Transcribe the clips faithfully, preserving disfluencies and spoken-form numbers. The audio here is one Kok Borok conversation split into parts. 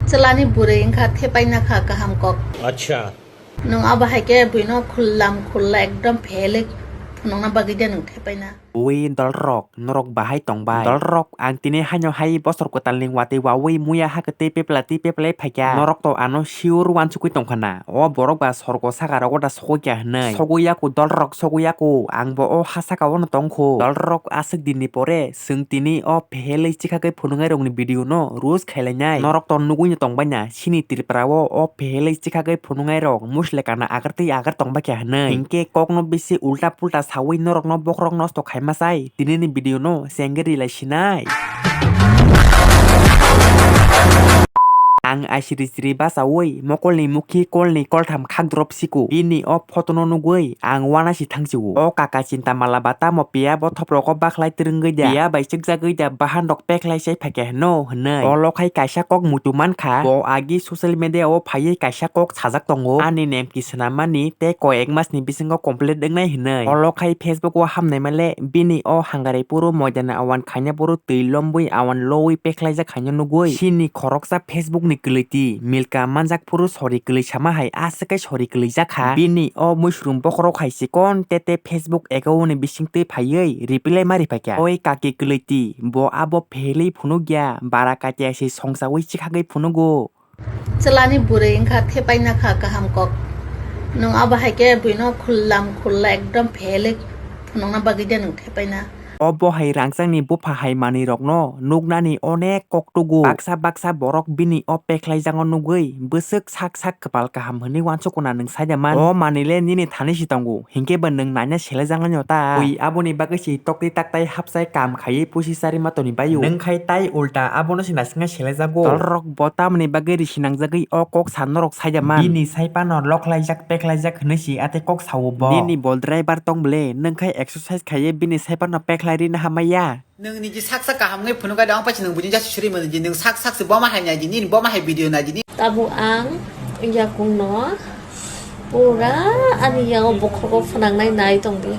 Chwlani bwrwi wngkha thepaina kha kaham kok. Acha. Nwng abo hai khe buino khullam khulla ekdom phelwi phunukna bagwi de nwng thepaina. Ui dolrok, norok bahai tongbai? Dolrok, ang tini haino hai bosor kwtalni watwi wawi muya ha kwtwi pepla twi peplai phaikha. Norok to ano sure uansukwi tongkha na. O borok ba sorgo saka rogo da sogwi kha hwnwi. Sogwi yaku dolrok, sogwi yaku. Ang bo o ha saka o no tongkhu. Dolrok aswk dinni pore Chwng tini o phelwi chikhagwi phunuknairokni video no roast khailainai. Norok to nugwi no tongbaina, chini Tripura o, o phelwi chikhagwi phunuknairok musle kana agartwi agar tongbaikha hwnwi. Hinkhe kokno bisi ulta pulta sawi norokno bokhorok nosto khaima sai. Tinini video no chengwi rilai sinai. Ang asiri siri bachaui mokolni mukhi kolni koltham khakdrop siko. Bini o photo no nugwi ang uanasi thangsigo. O kaka chinta mala ba tamo piya bo thoprok o bakhlai twrwngwi da? Piya bai chwkjagwi da bahan rok pekhlai sai phaikha hwno hwnwi. Olo khai kaisa kok muitu mankha. Bo agi social media o phaiwi kaisa kok sajak tongo. Ani nemki swnammani tei koi ek mas ni bisingo complete wngnai hwnwi. Olo khai Facebook o hamnai male bini o hangarai puru moidani awan khaina puru twi lombwi awan lowi pekhlaijak khaina nugwi. Chini khoroksa Facebook ni kwlwiti Milka manjak phuru sori kwlwi sama hai aswk kai sori kwlwijak kha. Bini o muisrum bokhorok hai chikon tete Facebook account ni bisingtwi phaiwi reply ma riphaikha. Oi kaki kwlwiti, bo abo phelwi phunukya, bara katia se songchawi chikhagwi phunugo. Chwlani bwrwi wngkha thepaina kha kaham kok. Nwng abo hai khe buino khullam khulla ekdom phelwi phunukna bagwi de nwng thepaina. Obo hai rangchakni bupha hai manwirokno nuknani onek kok tugo. Baksa baksa borok bini o pekhlaijakno nugwi bwswk sak sak kwpal kaham hwnwi uansukuna nwng saida man. O manwile nini thani si tongo, hinkhe bo nwng naina selaijaknai no ta. Ui aboni bagwi si tokti taktai hapsai kam khaiwi pusi chari matoni baio. Nwng khai tai ulta abono se naisingna selaijago. Dolrok bo tamoni bagwi risi nangjagwi o kok sa norok saida man. Bini sai phano loklaijak peklaijak hwnwi si atwi kok sao bo. Nini bo driver tong ble, nwng khai exercise khaiwi bini sai phano peklai rina hamaya. Nwng niji sak sak kaham wngwi phunukha de, wng paisa nwng buini jasi suri mani di, nwng sak sak se boma hai nai di, nini boma hai video nai di, ni. Tabuk ang yakung no pura ani yago bokhrogo phwnang nai nai tong di.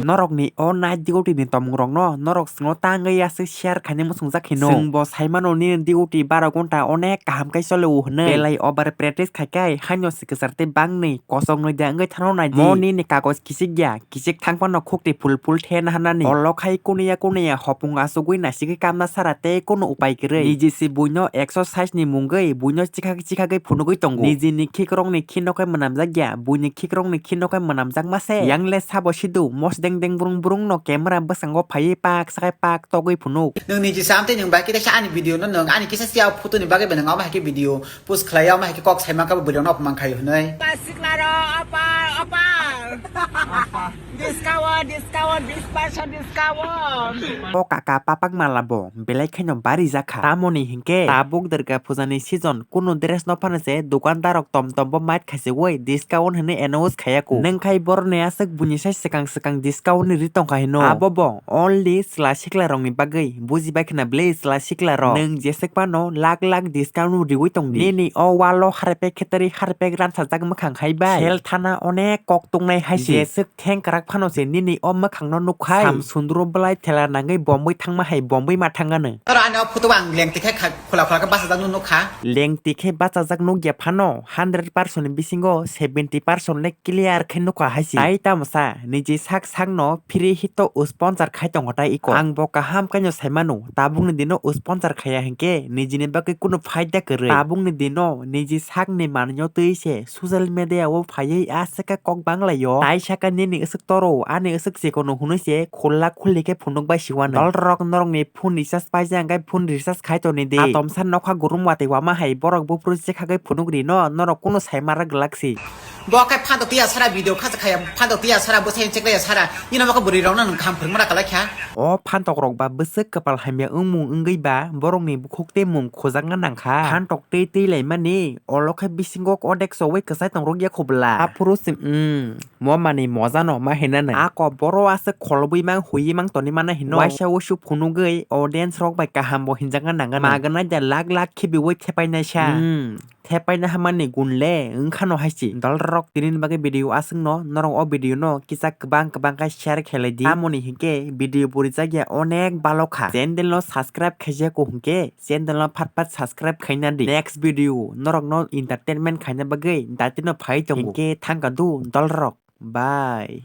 Norokni o night duty ni tomung rokno norok chwngno tangwi aswk share khaina muchungjak hino. Chwng bo sai mano nini duty baro gonta onek kaham khe choli o hwnwi. Belai over practice khai khai haino se kwchar tei bangni kosong nwi da wngwi thano nai di. Mo nini kagoj kichik ya, kichik thang phano khukti phul phul the naharnani. Olo khai kuniya kuniya hopung achugwi naisigwi kamna sara tei kunu upai kwrwi. Niji se buino exercise ni mungwi buino chikhagwi chikhagwi phunugwi tongo. Nijini khikrokni khino khe mwnamjak ya, buini khikrokni khino khe mwnamjakma se. Yang le sabo sidu mosdeng deng brung brung no camera bwskango phaiwi pak sakai pak togwi phunuk. Nwng niji sam tei nwng bai kisa ani video no nwng ani kisa sia photo ni bagwi bai nwng omo hai khe video post khlai omo hai khe kok sai mankha bo bwrwi rok no opman khai hwnwi. Opa sikla rok, opa, opa. Discount, discount, bis percent discount. O kaka papak mala bo belai khaino bari jakha. Tamoni hinkhe tabuk Durga puja ni season, kunu dress no phano se dukandar rok tom tom bo mait khasiwi discount hwnwi announce khaiya kho. Nwng khai borok ni aswk buini sai swkang swkang discount ni ri tongkha hino. Abo bo only chwla sikla rok ni bagwi, buji bai khna ble chwla sikla rok. Nwng jeswk phano lak lak discount no riwi tong di. Nini o wall o harpek khetari harpek ransajak mwkhang hai bai. Sel thana onek kok tongnai hai se. Jeswk thengkrak phano se nini o mwkhang no nuk hai. Sam sundro bwlai thela nangwi bomwi thangma hai bomwi ma thangano. Oro ani o photo o ang lengtwi khe kha-, khula khula khe bachajak nuk nukha. Lengtwi khe bachajak nukya phano hundred percent ni bisingo seventy percent le clear khe nukha hai se. Tai tamo sa niji sak sak no free hito sponsor khai tongo tai iko. Ang bo kaham khe no sai mano, tabuk ni dino sponsor khaiya hinkhe nijini bagwi kunu phaida kwrwi. Tabuk ni dino niji sakni manwino twi se social media o phaiwi aswk khe kok banglaio. Tai saka nini aswk toro, ani aswk chikon hwnwi se khulla khulli khe phunuk bai siwano. Dolrok norokni phone recharge paijak hwnkhe phone recharge khai toni di. Atomsa nokha gurum watwi wama hai borok buphuru chekhagwi phunuk rino, norok kunu sai ma rwgwlak si. Bo khe phantok tiya sara video kha khaya, phantok tiya sara bwsai cheklaiya sara. Nini bo khe bwrwi rokno nwng kaham phwrwngma rwgwlak kha. O phantok rok ba bwswk kwpal hamya wngmung wngwi ba borokni bukhuk tei mung khujakna nangkha. Phantok tei twi laimani, olo khe bisingo odek chowui kwchai tongrok ya khobla. Aphuru se, mm, mo manwi moja no ma Hinanai. Ako boro aswk kholobwi mang huiwi mang toni mana hino. Waisa usu phunugwi audience rok bai kaham bo hinjakna nangana. Magana ja lak lak khibiwi thepainai sa. Hmm. Thepaina hamani gun le wngkhano haisi. Dolrok tini bagwi video aswkno norok o video no kisa kwbang kwbang khe share khelai di. Amoni hinkhe video bo rijak ya onek balokha. Channel no subscribe khaijako hinkhe channel no phat phat subscribe khaina di. Next video norok no entertainment khaina bagwi datino phai tongo. Hinkhe thangka du dolrok. Bye.